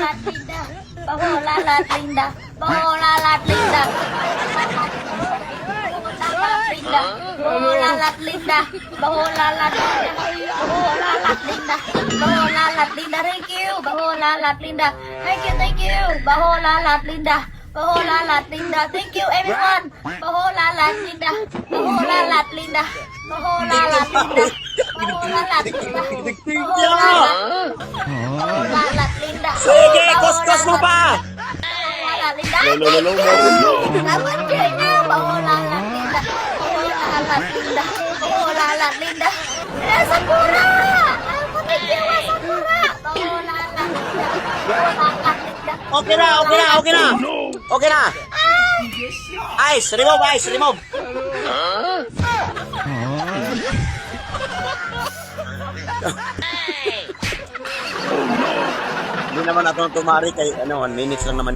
Lat Linda. Bahola Lat Linda. Bahola Lat Linda. Bahola Lat Linda. Bahola Lat Linda. Bahola Lat Linda. Bahola Lat Linda. Bahola Lat Linda. Thank you. Bahola Lat Linda. Thank you, thank you. Bahola Lat Linda. Bahola Lat Linda. Thank you, everyone. Bahola Lat Linda. Bahola Lat Linda. Bahola Lat Linda. Bahola Lat Linda. Bahola Lat Bahola Lat Linda. Sige, kuskus mo pa! Bahola Lat Linda. Lo, lo, lo, lo, lo. Dapat kayo na. Bahola Lat Linda. Bahola Lat Linda. Bahola Lat Linda. Eh, Sakura! Ako, thank you, ah, Sakura. Bahola Lat Linda. Bahola Lat Linda. Okay na, okay na, okay na. Okay na. Ice, remove, ice, remove. Hindi naman ako tumari kay ano, 1 minutes lang naman.